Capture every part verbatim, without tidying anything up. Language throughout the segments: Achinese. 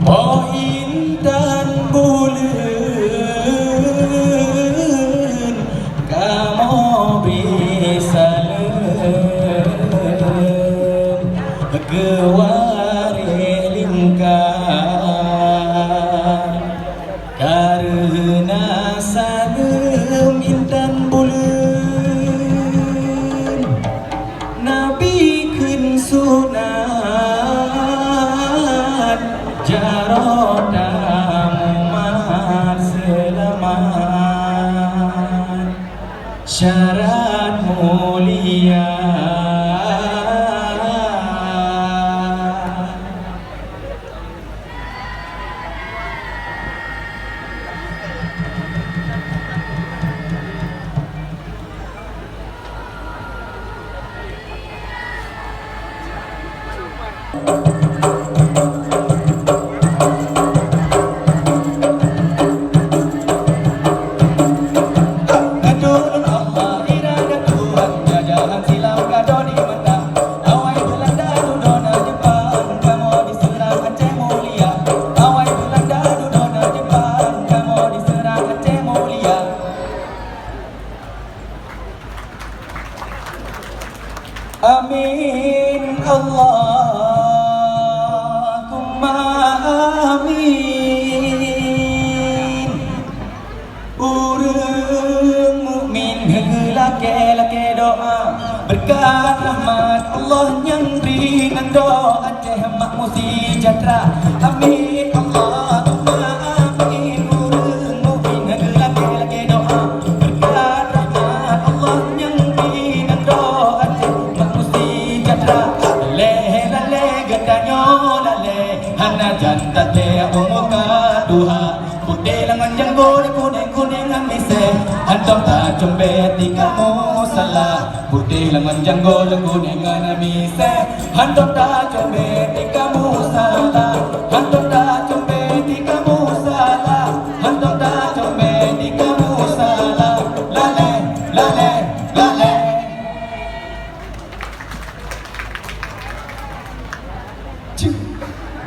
Oh intan buleuen, kamoe bri saleuem keu waréh lingka. Kareuna saleuem intan buleuen, Nabi kheun sunat, jaroe tamumat seulamat syarat mulia. Awai Beulanda dudoe na Jeupang, kamoe diseurang Aceh mulia. Awai Beulanda dudoe na Jeupang, kamoe diseurang Aceh mulia. Amin, Allahumma amin. Ureuëng mukmin geulakée-lakée doa, beureukat rahmat Allah nyang bri ngon doa Aceh makmu seujahteura. Amin, Allahumma amin. Ureuëng mukmin geulakée-lakée doa, beureukat rahmat Allah nyang bri ngon doa Aceh makmu seujahteura. Lalée, lalée, geutanyoe lalée, hana jan taté u muka tuha. Putéh langon janggô kunéng-kunéng ngon misée, hantom tacumbét di kamoe salah. Putéh langon janggô kunéng ngon misée, hantom tacumbét di kamoe salah. Hantom tacumbét di kamoe salah. Hantom tacumbét di kamoe salah. Lalée, lalée, lalée. Cek.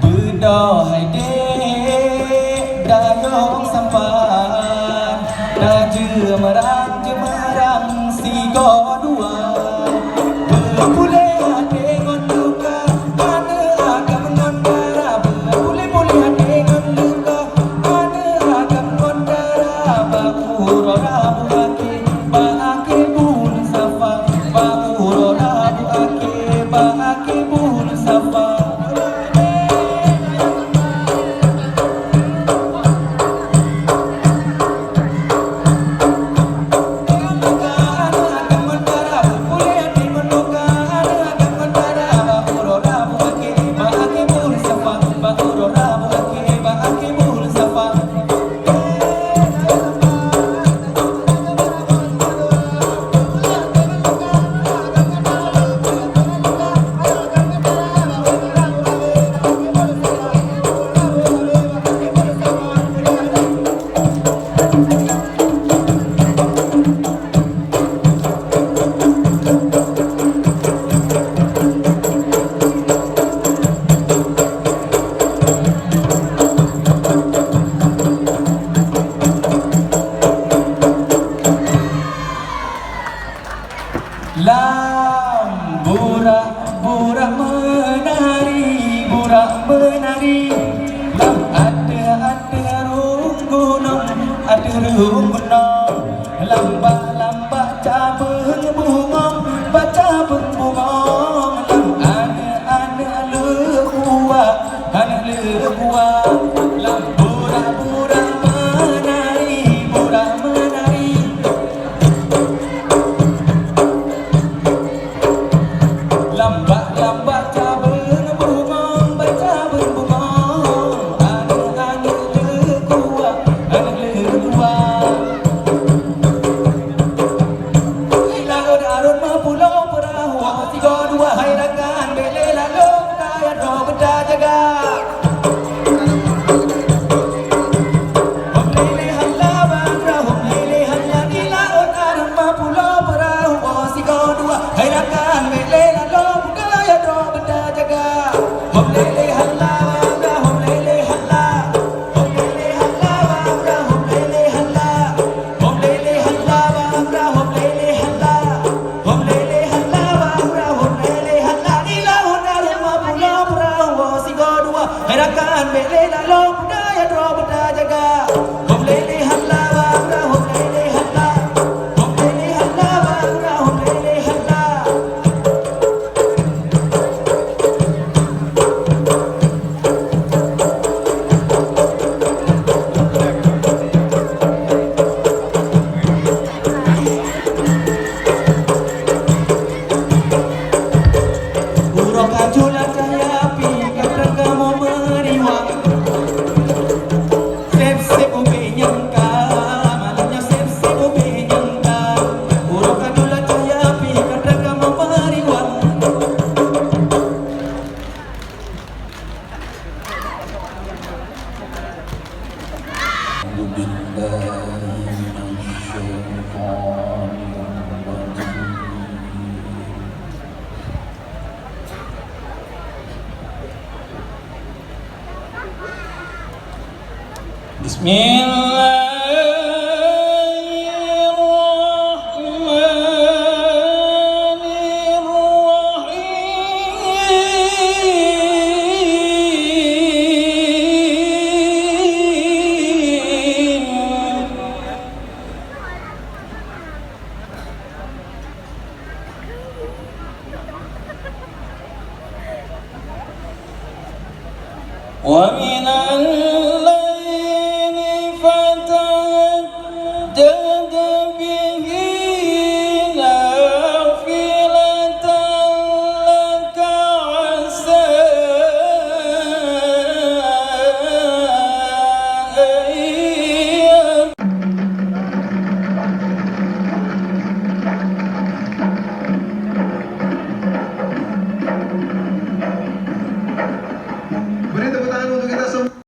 Beudôh dék dayong sampan, na jeumeurang-jeumeurang sigoe dua. Beupuléh até ngon luka, aneuk agam ngon dara. Beupuléh-puléh até ngon luka, aneuk agam ngon dara. Bak uroe Rabu akhé, bak akhé buleuen Safa, bak uroe Rabu akhé, bak akhé buleuen Safa. Lam burak-burak meunari, burak meunari, lam ateueh-ateueh rhueng gunong, ateueh rhueng gunong, lam bak-lam bak cabeueng bungong, bak cabeueng bungong, lam aneuk-aneuk leukuwa, aneuk leukuwa, lam burak-burak meunari, burak meunari. Lam bak-lam bak cabeueng bungong, bak cabeueng bungong, aneuk-aneuk leukuwa, aneuk leukuwa. الله الرحمن الرحيم. ومن الليل فتهجد